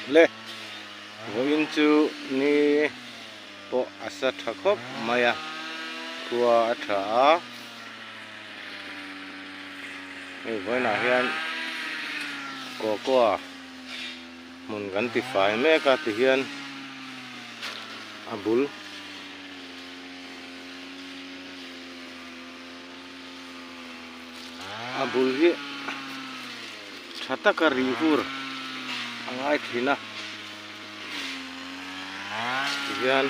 Le vawiin chu ni pawh a sa tha khawp mai a, khua a tha a, hei vawiinah hian cocoa hmun kan ti fai mek a tihian a bul. A bul hi tha taka rih hur a ngai thin a tihian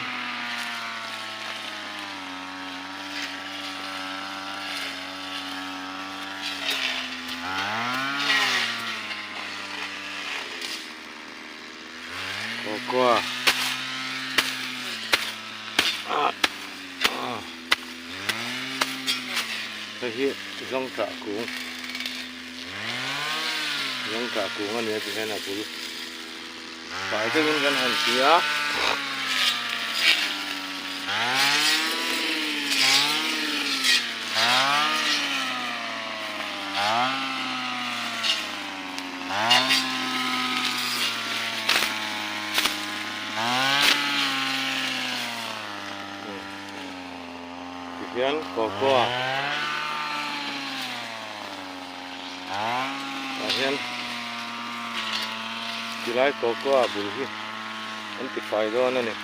cocoa Hei hi zawngtah kung zawngtah kung a nia ti hian a bul fai deuhin kan han ti a. Tihian cocoa tah hian tilai cocoa bul hi an ti fai dawn a ni.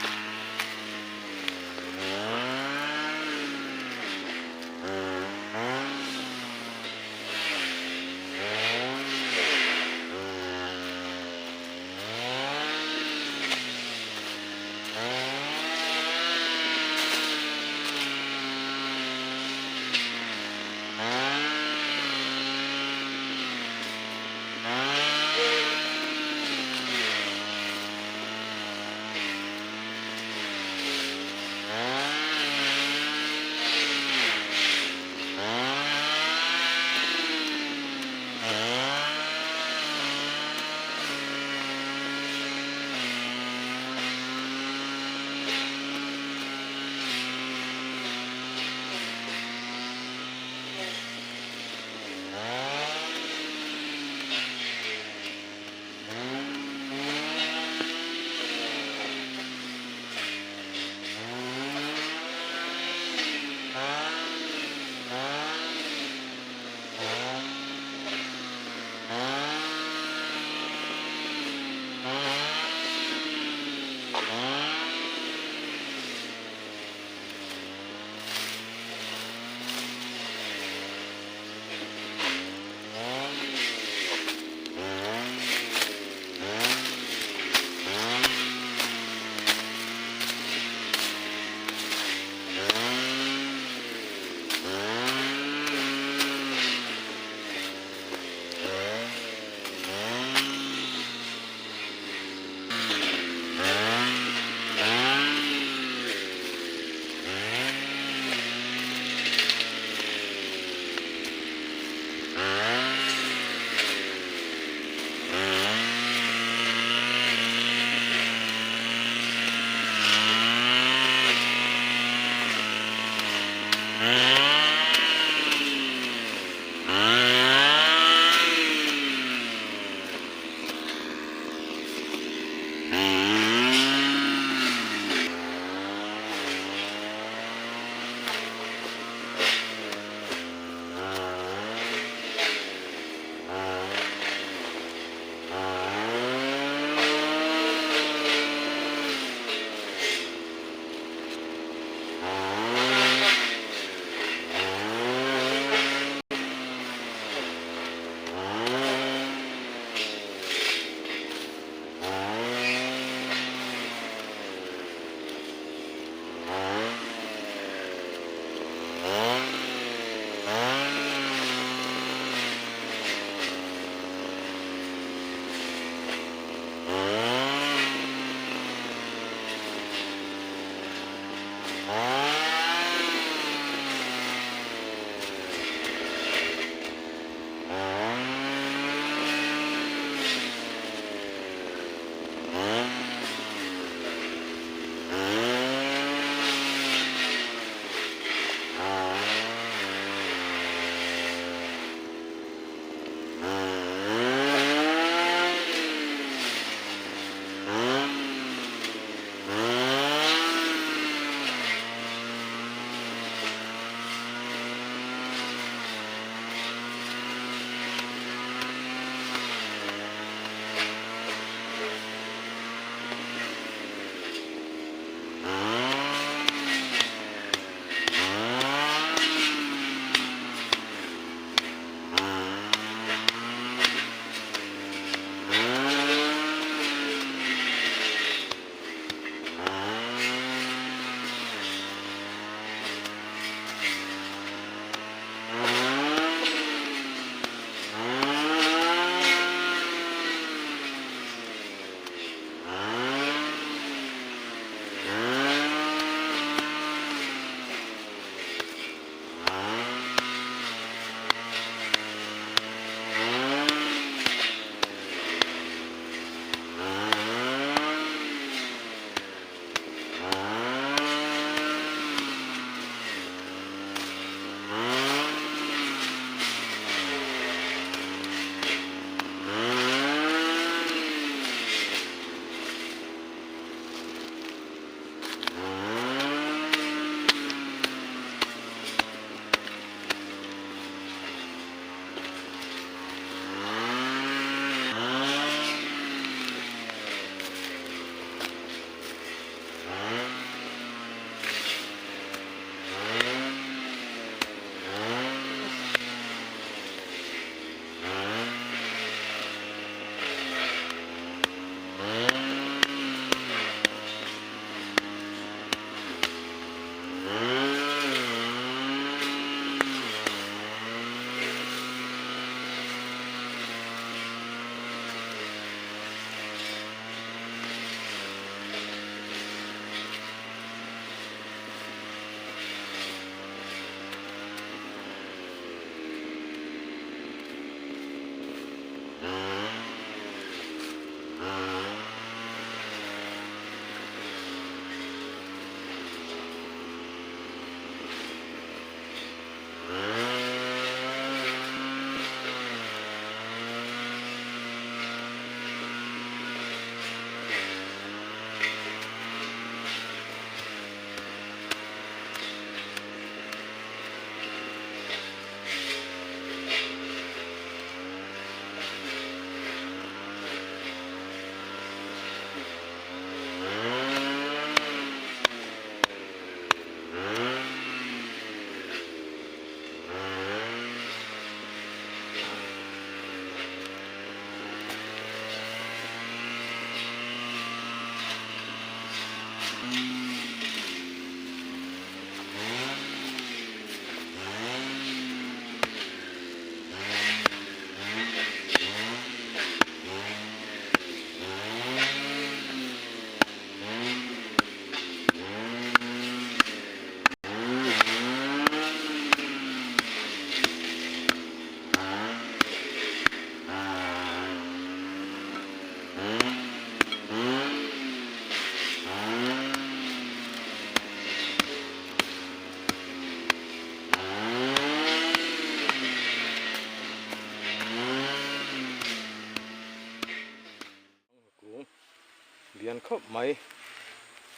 Lian khawp mai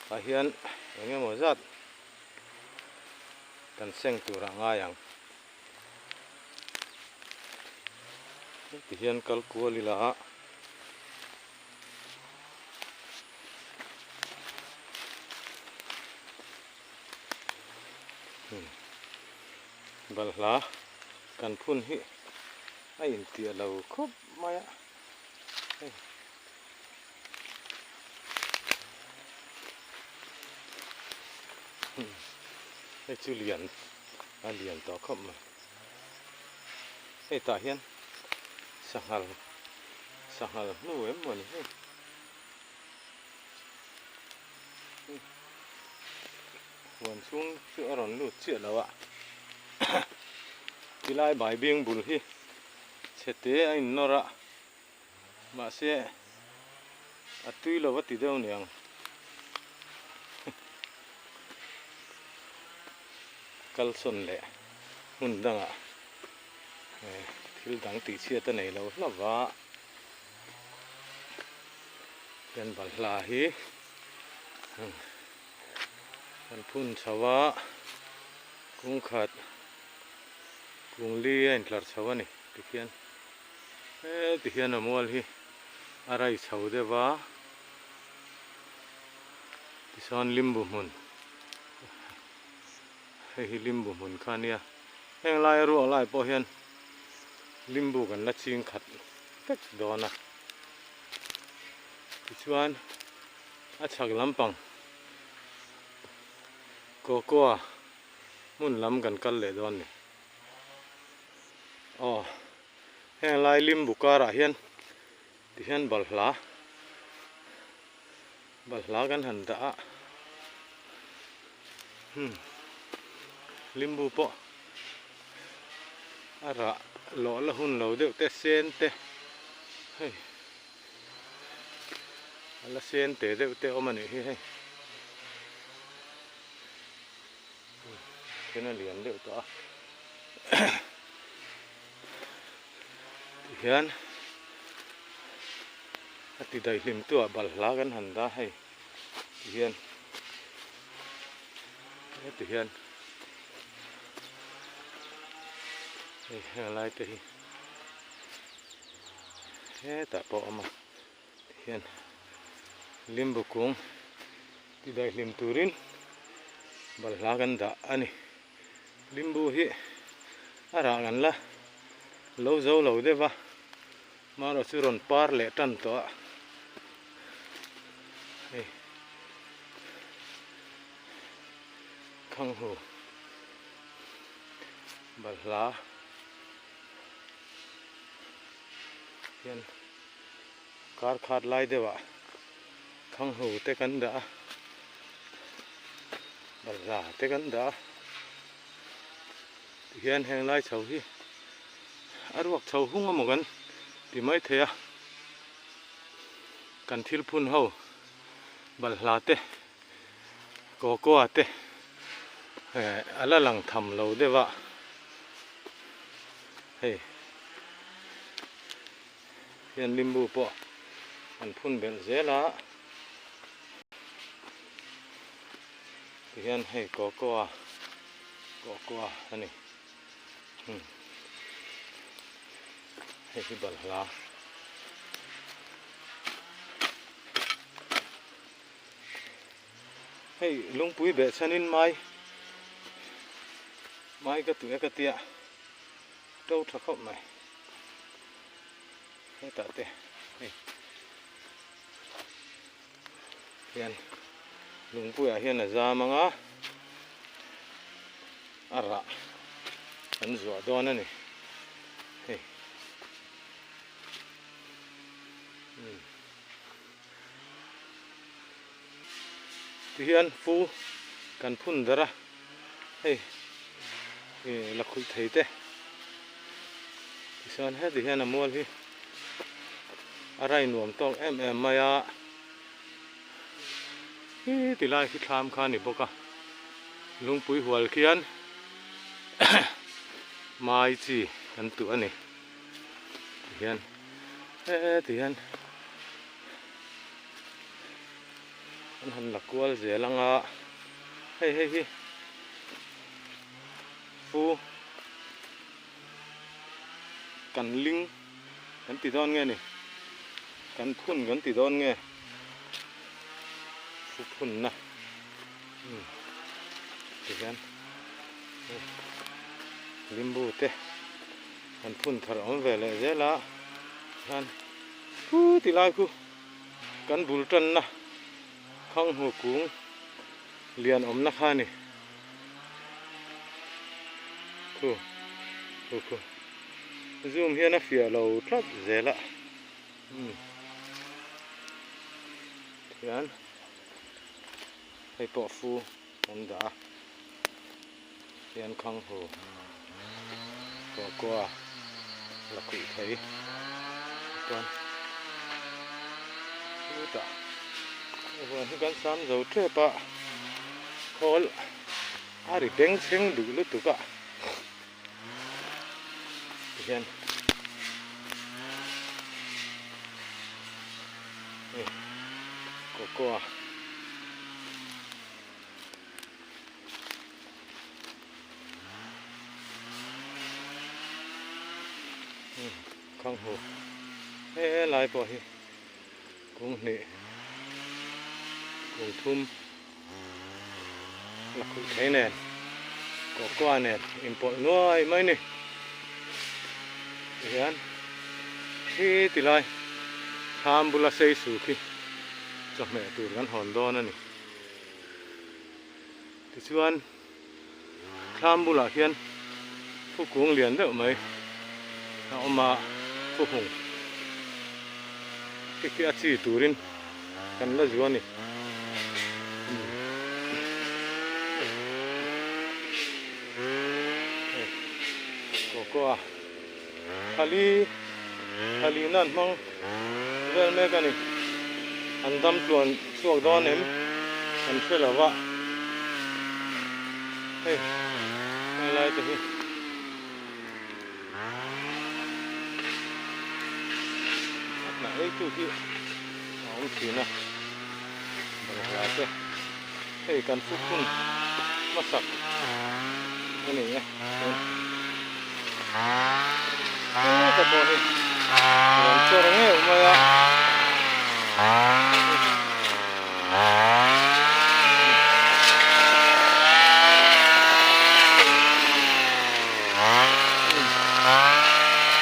tah hian eng emaw zat kan seng tur ah ngai ang. Heti hian kal kual ila a. Balhla kan phun hi a intiah lo khawp mai a hei. Hei chu lian a lian tawh khawp mai hei tah hian sanghal sanghal hnu em mawni hei huan chhung chu a rawn lut chiah lo a tilai baibing bul hi chhe te a innawr a. Mahse a tui lo a ti deuh niang. Kalsawn leh hmun dangah thil dang tih chhiat a nei lo hlauh va. Hian balhla hi kan phun chho a, kungkhat kungli a intlar chho a ni tikhian. Heti hian a mual hi a rai chho deuh a, tichuan limbu hmun hei hi limbu hmun kha a nia, heng laia ruak lai pawh hian limbu kan la ching khat vek dawn a, tichuan a chhak lampang cocoa hmun lam kan kal leh dawn a ni. Aw heng lai limbu karah hian ti hian balhla balhla kan han dah a hmm limbu pawh a rah lawh la hun lo deuh te sen te hei a la sen te deuh te awm a nih hi hei. Then a lian deuh tawh a tihian a ti daihlim tu ah balhla kan han dah hei tihian heti hian hei heng lai te hi hetah pawh a awm a tihian limbu kung Ti daihlim turin balhla kan dah a ni. Limbu hi a rah kan la lo zo lo deuh va, marawh chu rawn par leh tan tawh a. Hei Khanghu balhla hian kar khat lai deuh ah. Thangho te kan dah a, balhla te kan dah a, tihian heng lai chho hi a ruak chho hung emaw kan ti mai thei a, kan thil phun ho balhla te cocoa te eh a la lang tham lo deuh a hei. Hian limbu pawh an phun belh zel a, tihian hei cocoa cocoa a ni hmm hei hi balhla hei lungpui beh chhanin mai mai ka tuih a ka tia to tha khawp mai. Hetah te hei hian lungpuiah hian a zam ang a, a rah an zuah dawn a ni hei umm tihian fu kan phun darh a hei ih la khulh thei te tichuan heti hian a mual hi a rai nuam tawk em em mai a hi ti lai khi thlam kha a ni bawk a lungpui hual khian mai chi kan tuh a ni tihian heti hian. An han la kual zel ang a, hei hei hi fu kan ling kan ti dawn nge ni kan phun kan ti dawn nge fu phunna umm tihian hei limbu te an phun thar a awm ve leh zel a hian fu ti lai khu. Kan bul tanna Khanghnu kung lian awmna kha a ni. Khu khu khu zoom hian a fiah lo tlat zel a umm tihian hei pawh fu an dah a hian Khanghnu kawkua la khuih thei chuan chutah huan hi kan sam zo tep a khawl a ri beng thleng duh lutuk a tihian hei kawkua. Khang hu he lai pawh hi kung hnih kung thum la khuh thei nen kawkua nen inpawlh nuai mai ni tihian khi tilai thlam bula sei su khi chawhmeh tur kan hawn dawn a ni. Tichuan thlam bulah hian fu kung lian deuh mai a awm a, fu hung khi khi a chi turin kan la zu a ni. Hei cocoa thali thali nan hmang vel mek a ni. An dam tluan chhuak dawn em kan hre lo va hei heng lai te hi a hnah ei tu hi a awm thin a balhla te hei kan fuk hun hmasak a ni e chuan heta pawh hi rawn chawr ngeuh mai a.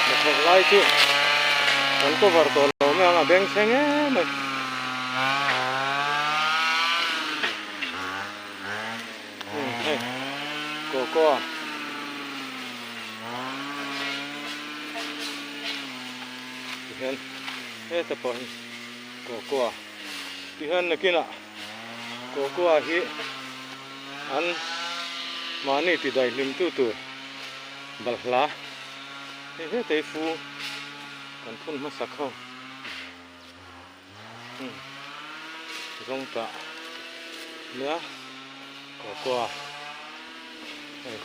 Hnathawk lai chu kan cover tawh lo mai ang a beng thleng em mai. Hei cocoa tihian heta pawh hi cocoa tihian nakinah cocoa hi an mahni ti daihlim tu tur balhla hei heta hi fu kan phun hmasak ho. Zawng tah nia cocoa hei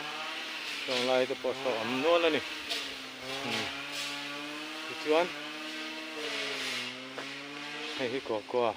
zawng lai te pawh saw awm nual a ni tichuan hei hi cocoa.